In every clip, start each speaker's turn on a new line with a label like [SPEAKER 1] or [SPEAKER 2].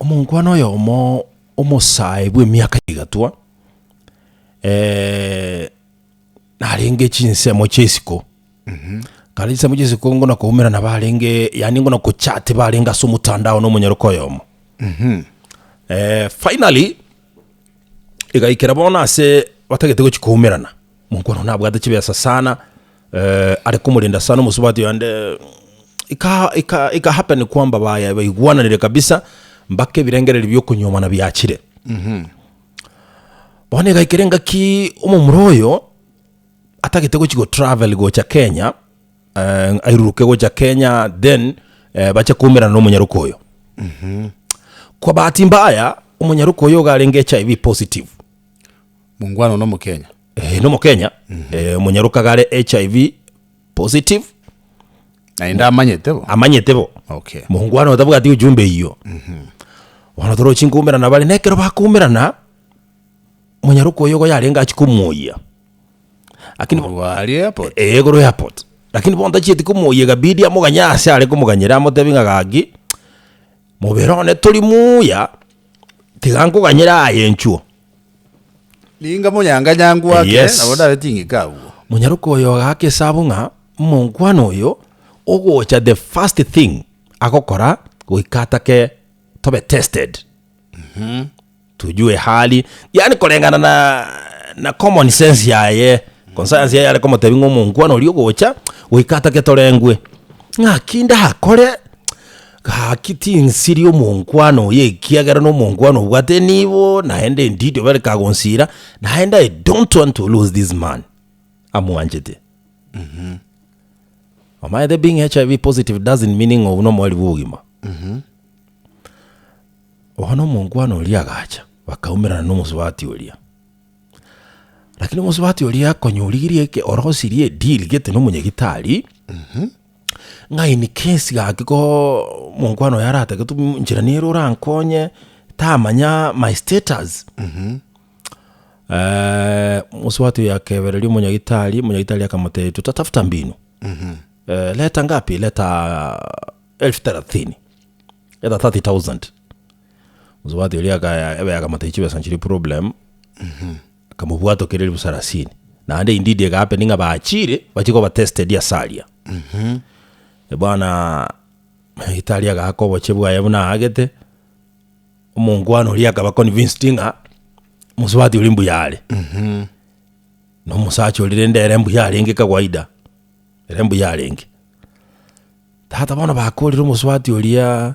[SPEAKER 1] Omonkwana oyomo omosae bw'emiaka egatwa, narenge chinsemo chia isiko, kare chinsemo chia isiko ngona koumerana barenge yaani ngona kochat barenge ase omotandao na omonyaroka oyomo. Finally, egaikera bono ase batagete gochia koumerana, omonkwana oyio nabwate chibesa sana. Are komorenda sana omosubati oyo ande ika ika ika happen kwamba baye baigwananire kabisa mpaka ebirengererio bia okonyuomana biachire. Bono egaikera engaki omomura oyo atagete gochi go travel gocha Kenya, airuruke gocha Kenya then bache koumerana na omonyaroka oyo. Kwa bahati mbaya, omonyaroka oyo iga arenge HIV positive.
[SPEAKER 2] Mongwana na omokenya.
[SPEAKER 1] Eh, nomokenya eh, omonyaroka gare HIV positive
[SPEAKER 2] Naende amanyete bo.
[SPEAKER 1] amanyete bo
[SPEAKER 2] Okay.
[SPEAKER 1] mongwana otabwati ujumbe eyio bono torochi nkoumerana bare na ekero bakoumerana monyaroka oyo igo yarenge achia komoyia lakini bo-
[SPEAKER 2] Korwa aria airport.
[SPEAKER 1] eh korwa airport lakini bono tachieti komoyia ikabidi amoganye ase are komoganyera amotebi ng'a gaki mobere one tori muya tiga nkoganyere aye inchuo.
[SPEAKER 2] Ninga monyanganyangu ake,
[SPEAKER 1] Yes.
[SPEAKER 2] nabo ndabe ting'ika agwo.
[SPEAKER 1] Monyaroka oyo agaaka esabu ng'a omonkwana oyo ogocha the first thing agokora goika atake tobe tested tujue hali yaani koreng'ana na na common sense yaye conscience yaye yare komotebia ng'a omonkwana oria ogocha goika atake torengwe ng'aki ndakore Gaki tinsiria omonkwana oyo ekiagera nomonkwana obwate enibo, naende indeed obere kagonsira, naende I don't want to lose this man amwanchete. Omanyete being HIV positive doesn't mean ng'a obwo nomoerio bwa obogima. Bono omonkwana oria agacha, bakaumerana na omosubati oria. Lakini omosubati oria konya origirie eke orosirie edeal gete na omonyagitari. Ng'a in case gaki koo omonkwana oyo aratake tu nchera nere orankonye, tamanya my status. Mosubati oyo akebereria omonyagitari, omonyagitari akamotebia tutatafuta mbinu. Leta ngapi? Leta elfu thelathini, leta 30,000. Mosubati oria akaya ebe akamotebia chibesa nchiri problem. Akamobwatokeria elfu sarasini. Naende indeed ega happen ng'a bachire, bachie koba tested ase aria. Bwana daktari agaaka obochie bwaye buna aagete, omongwana oria akaba convinced ng'a mosubati oria mbuya are. Na omosacha oria rende ere mbuya arenge kawaida, ere mbuya arenge. Tata bono bakorire omosubati oria,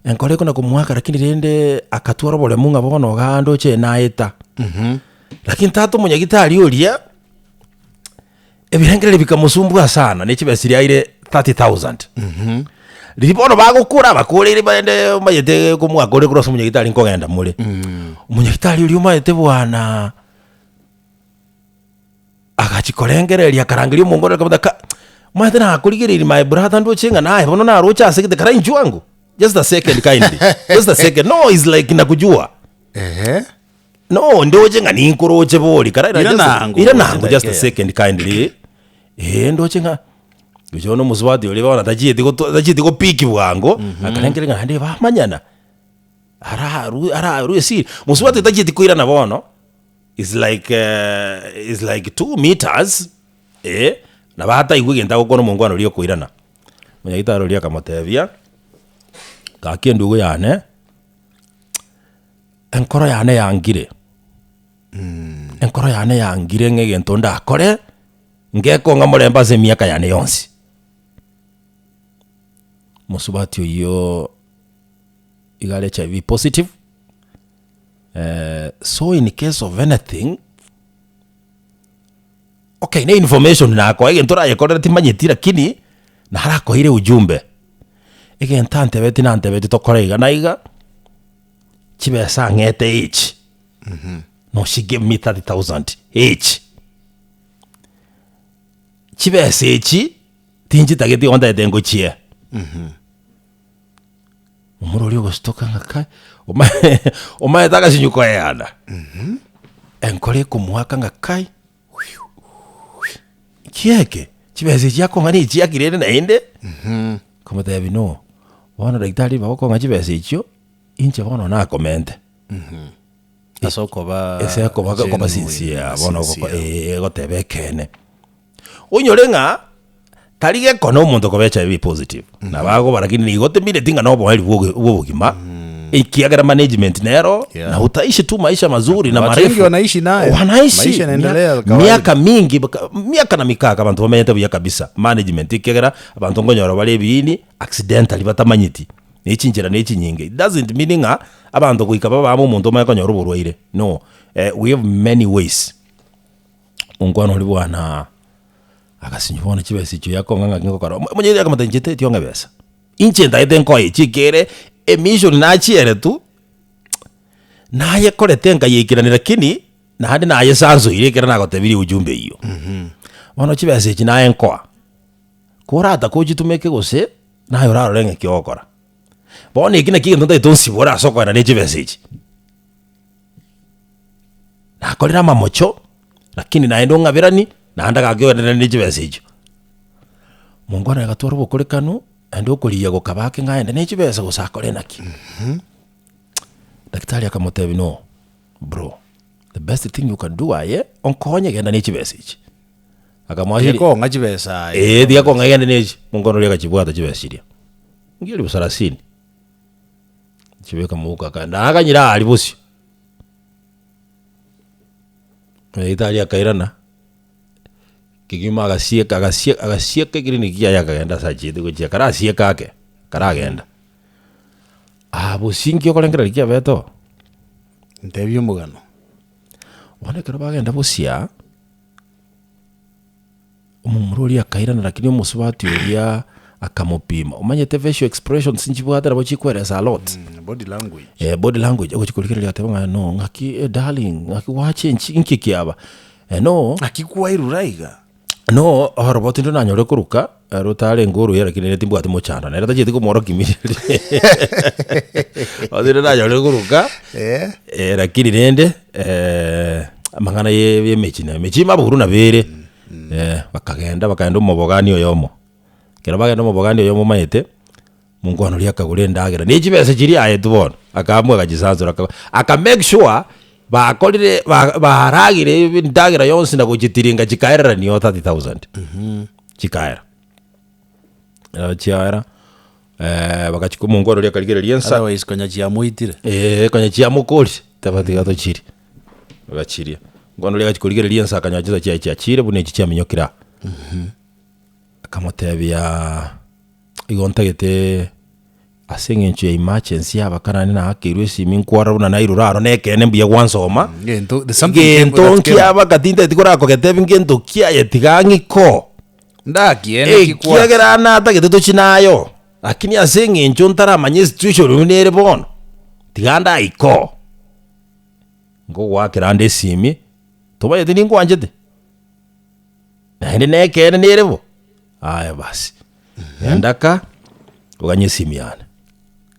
[SPEAKER 1] enkoro ekona komoaka lakini rende akatwara oboremu ng'a bono igaa ndoche naeta. Lakini tata omonyagitari oria, ebirengererio bikamosumbua sana ne chibesa chiria aire 30,000. Riria bono bagokora bakoreire barende omanyete komwakorire korwa ase omonyagitari nkogenda more. Omonyagitari oria omanyete bwana. Agachia korengereria akarangeria omonto ore akamotebia ka omanyete nakorigereirie my brother ndoche ng'a naye bono naroche ase gete kara inchuo ango just a second kindly just a second no is like nakujua
[SPEAKER 2] Ehe.
[SPEAKER 1] no ndoche ng'a ninkoroche bori kara
[SPEAKER 2] Ira
[SPEAKER 1] just-
[SPEAKER 2] nango,
[SPEAKER 1] ira nango just a
[SPEAKER 2] dakika.
[SPEAKER 1] second kindly eh ndoche ng'a ndoche bono omosubati oria bono tachieti goto tachieti gopick bwango akarengereria ng'a naende bamanyana ararue ararue esiri mosubati tachieti koirana bono. Is like is like 2 meters eh, nabo ataigwe egento agokwana omongwana oria okoirana. Omonyagitari oria akamotebia, gaki endugu yane, enkoro yane yangire, enkoro yane yangire ng'a egento ndakore, ngekong'a morembe ase emiaka yane yonsi. Mosubati oyio iga are HIV positive. So in case of anything, okay ne information nakoa egento orayekorere timanyeti lakini narakoeire ujumbe, egento antebetie nantebetie tokore iga na iga, chibesa ang'ete echi, no she gave me 30,000 echi, chibesa echi tinchitageti igo ntagete ngochie. Omoro oria ogositoka ng'a kai, omae omaete agasinyu koeyana, enkoro ekomoaka ng'a kai, nki eke? Chibesa echi akong'a na echiaki rende naende, nkamotebia no, Bono daktari bagokong'a chibesa echio, inche bono nakomente.
[SPEAKER 2] Ase okoba
[SPEAKER 1] Ase okoba okoba
[SPEAKER 2] genuine
[SPEAKER 1] sincere,
[SPEAKER 2] na
[SPEAKER 1] bono ogoko
[SPEAKER 2] sincere.
[SPEAKER 1] eh, goteba ekeene. Onyore ng'a tari gekone omonto koba HIV positive, nabo akoba lakini nigo temineti ng'a noboeri bwa oge bwa obogima, ekiagera management nero,
[SPEAKER 2] Yeah.
[SPEAKER 1] na utaishi tu maisha mazuri na
[SPEAKER 2] Watu
[SPEAKER 1] marefu.
[SPEAKER 2] wengi wanaishi nayo.
[SPEAKER 1] Wanaishi.
[SPEAKER 2] Maisha yanaendelea
[SPEAKER 1] Mia-
[SPEAKER 2] kawaida.
[SPEAKER 1] miaka mingi baka- miaka na mikaka abanto bamenyete buya kabisa management ekiagera abanto nkonyora bare ebiini accidentally batamanyeti, na echinchera na echinyinge. It doesn't mean ng'a abanto goika babe amo omonto omanye konyora oborwaire no, we have many ways. Onkwana oria bwana agasinywa bono chibesa echio yakong'a ng'aki ngokora, omo- omonyene akamotebia inche teti ong'e besa, inche ntagete nkoe echi ekere emission nachieretwe, nayekorete nkayeikerania lakini naende nayesansoire ekero nagotebirie ujumbe eywo. Bono chibesa echi naye nkoa, korata kochitumeke gose, naye orarore ng'aki ogokora. Bono eki nakio egento ntagete onsibore ase okoenda ne chibesa echi. Nakorire amamocho, lakini naende ong'aberani, naende gaki oenderere ne chibesa echio. Mongwana agatwara obokorekanu, naende okorigia gokaba ake ng'a aende ne chibesa gose akore naki. Daktari akamotebia no, bro, the best thing you can do aye, onkonye genda ne chibesa echi. Akamoa
[SPEAKER 2] Tiga
[SPEAKER 1] chiri-
[SPEAKER 2] kong'a chibesa aye.
[SPEAKER 1] Eh, tiga kong'a genda ne echi. Mongwana oria agachibwata chibesa chiria, nki elifu sarasini. Chibeka mouko akaenda akanyira aria bosio. Daktari akairana, kegima agasieka agasieka agasieka ekiriniki kiaye akagenda ase achiete gochia karasieke ake, karagenda. Aa bosio inki okorengereria kiabete oo?
[SPEAKER 2] Ntebie omogano.
[SPEAKER 1] Bono ekero bagenda bosia. Omomura oria akairana lakini omosubati oria akamopima. Omanyete facial expressions nchibwate nabo chikweresa a lot.
[SPEAKER 2] Body language.
[SPEAKER 1] Eh, body language ogochi korigereria agateba ng'a no ng'aki eh darling ng'aki gwachenchi inki kiaba? Eh no.
[SPEAKER 2] Ng'aki kwairura iga?
[SPEAKER 1] No oroboti ndwo nanyore koruka rotarenge oruya lakini ere timbwati mochando nere tachieti komworokia immediately. Oroboti nanyore koruka. Eh, lakini rende amang'ana ye emechie na emechie maburu nabo ere. Bakagenda bakagenda omobogani oyomo, ekero bagenda omobogani oyomo omanyete, monkwana oria akagora endagera na echibesa chiria aetwe bono, akaamua agachisansora aka aka make sure bakorire ba baragire endagera yonsi na gochitiringa chikaererania o 30,000 chikaera. Ekero chiaera, bagachika omonkwana oria akarigereria ensa.
[SPEAKER 2] Otherwise konya chiamoitire.
[SPEAKER 1] Eeh konya chiamokorire, teba tiga tochirie, bagachiria. Bono oria agachia korigereria ensa akanyora chinsa chiaye chiachire buna echi chiaminyokire aa. Akamotebiaa, igo ntagete ase eng'encho ya emergency abakana naende naakeirwe esimi nkwarora buna nairure aro na ekeene mbuya gwansoma,
[SPEAKER 2] Gento, there's something came,
[SPEAKER 1] gento
[SPEAKER 2] that came up.
[SPEAKER 1] nkiaba tintageti korakogetebia ngento ki aye tiga ng'iko.
[SPEAKER 2] Ndakiene ki kwa.
[SPEAKER 1] Ekiagera natagete tochie nayo, lakini ase eng'encho ntaramanya esituation buna ere bono, tiga ndaikoo. Nkogoakera ande esimi, tomanyeti ninkwanchete? Naende nekeene nere bo? Aya basi, genda ka, oganye esimi yane.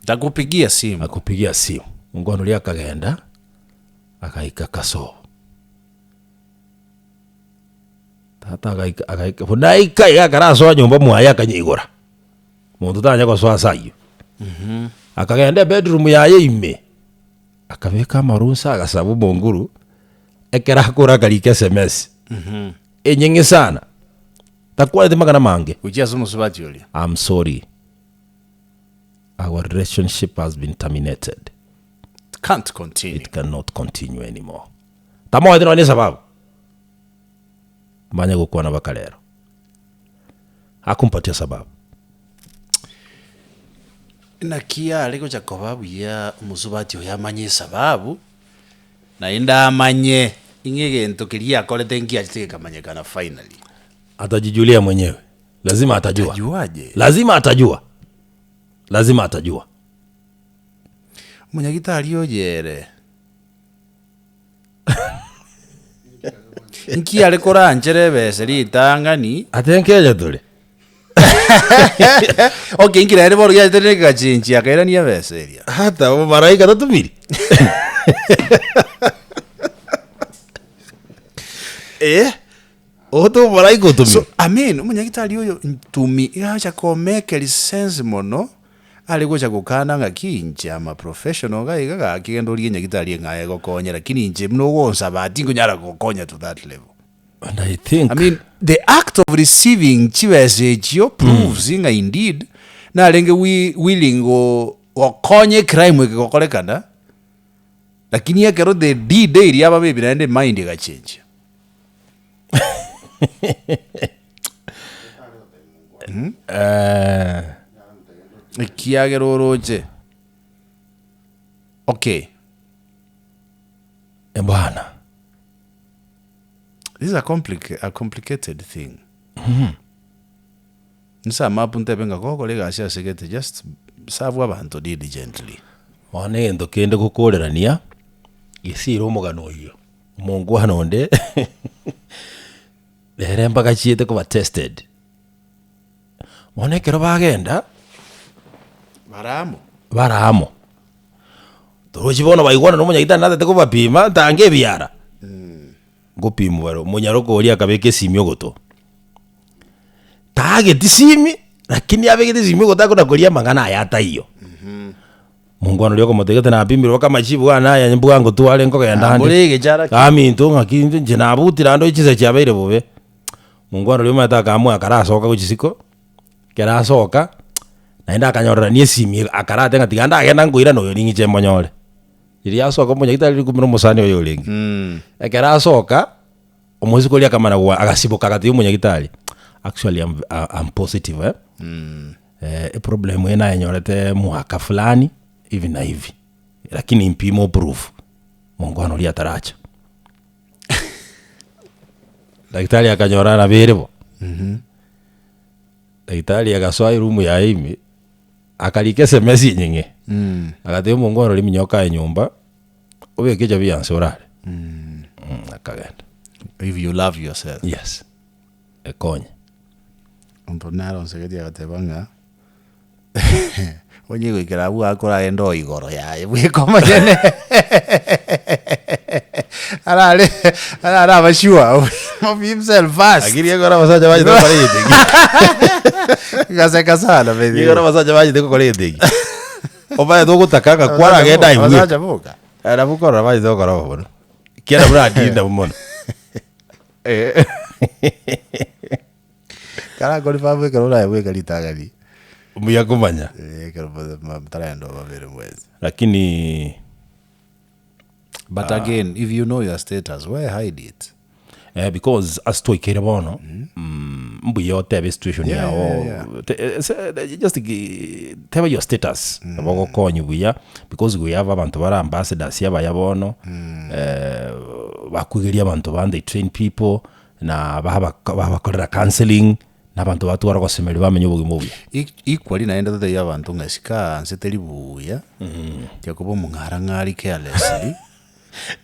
[SPEAKER 2] Ntakupigia simu.
[SPEAKER 1] Akupigia simu. Omokwana oria akagenda, agaika kasobo. Tata agaika agaika buna aika iga akarasoa nyomba mwaye akanyeigora, monto tanya gosoa ase aywo. Akagenda ebedroom yaye ime, akabeka amarunsa agasaba omonguru, ekero akora akarika sms, enyeng'e sana, takwaneti mang'ana amange.
[SPEAKER 2] Gochia ase omosubati oria.
[SPEAKER 1] I'm sorry, our relationship has been terminated,
[SPEAKER 2] It can't continue.
[SPEAKER 1] it cannot continue anymore. Tamoeti nonya esababu. Manye gokwana baka rero. Hakumpatia sababu.
[SPEAKER 2] Naki are gocha koba buya omosubati oyo amanye esababu, naende amanye ing'a egento keria akorete nkiachete gekamanyekana finally.
[SPEAKER 1] Atajijulia mwenyewe. Lazima atajua.
[SPEAKER 2] Atajuaje?
[SPEAKER 1] Lazima atajua. Lazima atajua.
[SPEAKER 2] Omonyagitari oyo ere. Inki are koranchere ebese ritang'ani?
[SPEAKER 1] Ate nkeja tore.
[SPEAKER 2] Okay, inki naende bono giachete negachenchi akairania ebese eria.
[SPEAKER 1] Hata omomaraika tatumiri. Eh, ote omomaraika otumire.
[SPEAKER 2] So, I mean, omonyagitari oyo ntumi igacha komekeri sense mono. Are gocha gokana ng'aki inche am a professional iga iga gaki genda origie nyagitari eng'ao egokonye lakini inche buna ogonsaba tinkonyara gokonya to that level.
[SPEAKER 1] And I think
[SPEAKER 2] I mean the act of receiving chibesa echio proves ng'a indeed narenge wi willing go gokonya ecrime eke gokorekana, lakini ekero the D day riaba maybe naende emind egachenjia.
[SPEAKER 1] Eh,
[SPEAKER 2] Ekiagera oroche okay.
[SPEAKER 1] Bwana.
[SPEAKER 2] This is a complica a complicated thing. Nsame abwo ntebe ng'a gokora egasi ase gete just serve abanto diligently.
[SPEAKER 1] Bono egento kende gokorerania, gesiire omogano oyio, omongwana onde nere mpaka achiete koba tested. Bono ekero bagenda,
[SPEAKER 2] Bare amo.
[SPEAKER 1] bare amo, torochi bono baigwana na omonyagitari natete kobapima ntange ebiara, ngopimwa bare, omonyaroka oria akabeka esimi ogoto. Taageti simi, lakini abegete esimi ogoto akona koria amang'ana aya ataiyo. Mongwana oria okomotebia gete napimirwe mpaka amachibu ane aya mbwango tware nkogenda ande.
[SPEAKER 2] Nambore egechara ki?
[SPEAKER 1] Aminto ng'aki inche inche nabutire ande chinsa chiabeire bobe. Mongwana oria omanyete akaamua akarasoka gochia isiko, ekero asoka, naende akanyorerania esimi akarate ng'a tiga ndagenda nkoirana oyo ning'iche monyore. Riria asoka omonyagitari rikumbe na omosani oye orenge. Ekero asoka, omoiseke oria akamana gwa agasiboka agatebia omonyagitari, actually am am positive eh, eproblem eye nayenyorete mwaka fulani hivi na hivi, lakini mpime oproof, mongwana oria ataracha. Daktari akanyora nabere bo. Daktari agasoa eroom yaye ime, akarika sms enyeng'e, agatebia omongwana oria minyoka aye nyomba, obeke echabi ya nse orare. Akagenda.
[SPEAKER 2] If you love yourself.
[SPEAKER 1] Yes, ekonye.
[SPEAKER 2] Omonto nare onsegetie agateba ng'a onye goikera abwo akoragende oo igoro yaye bweka omonyene arare arare aba sure of himself first.
[SPEAKER 1] Lakini ekero abasacha bachete gokora egento ekio
[SPEAKER 2] Ngaseka sana by the way.
[SPEAKER 1] ekero abasacha bachete gokora egento ekio, omanyete ogotaka ng'a kwaragenda aye bweka.
[SPEAKER 2] Abasacha boka.
[SPEAKER 1] Nabo okorora bachete gokora bo mono, ekiagera buna atinda bo mono.
[SPEAKER 2] Karakori babu ekero oraye bweka ritang'ani.
[SPEAKER 1] Mbuya komanya.
[SPEAKER 2] Eh, ekero motaragenda obabere mwensi.
[SPEAKER 1] Lakini
[SPEAKER 2] But again, if you know your status, why hide it?
[SPEAKER 1] Eh, because ase twaikeire bono, mbuya otebe esituation
[SPEAKER 2] Yeah,
[SPEAKER 1] yago,
[SPEAKER 2] yeah, yeah.
[SPEAKER 1] te- eh, se- eh, just gi- teba your status, nabo ogokonyi buya, because we have abanto bare ambassadors abaya bono, bakoigeria abanto bande, they train people, Na babakorera counselling, na abanto batwara ogosemeria bamenye obogima obuya.
[SPEAKER 2] Equally naende totebie abanto ng'a isiko aa nse teri buya, tiga koba omong'arang'ari carelessly,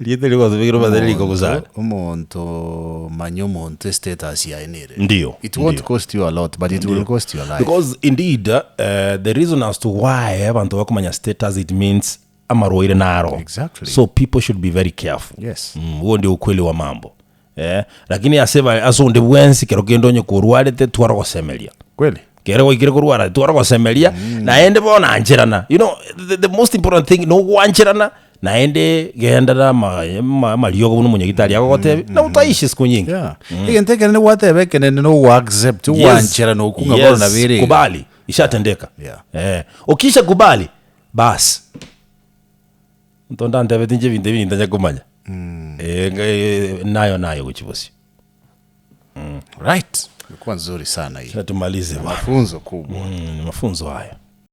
[SPEAKER 1] Rieta erio gwasomekire omanyete riko sana.
[SPEAKER 2] omonto manya omonto estatus yaye nere.
[SPEAKER 1] Ndio,
[SPEAKER 2] It won't
[SPEAKER 1] ndio.
[SPEAKER 2] cost you a lot but it will cost your life.
[SPEAKER 1] Because indeed, the reason as to why abanto bakomanya status it means amarwaire naro.
[SPEAKER 2] Exactly.
[SPEAKER 1] So people should be very careful.
[SPEAKER 2] Yes.
[SPEAKER 1] Huo ndio ukweli wa mambo. Eh, lakini ase ba- ase onde bwensi kero kende onye korwarete twara gosemeria.
[SPEAKER 2] Kweli?
[SPEAKER 1] Kere gwaikire korwara twara gosemeria naende bono ancherana. You know, the, the most important thing nogwancherana naende genda na ama- ama- amariogo buna omonyagitari agogotebia na utaishi siku nyingi.
[SPEAKER 2] Yeah. Egento ekenene gwateba ekenene na ogoaccept,
[SPEAKER 1] Yes.
[SPEAKER 2] ogwancherana okwo ng'a bono
[SPEAKER 1] Yes.
[SPEAKER 2] nabo ere iga.
[SPEAKER 1] Kubali ishatendeka.
[SPEAKER 2] Yeah.
[SPEAKER 1] Eh, ukisha kubali bas. Monto ndantebeti inche ebinto ebi nintanya komanya. Eh, nga- eh, nayo nayo gochia bosio.
[SPEAKER 2] Right. Imekuwa nzuri sana hii.
[SPEAKER 1] Acha tumalize bwana.
[SPEAKER 2] Mafunzo kubwa.
[SPEAKER 1] Ni mafunzo haya.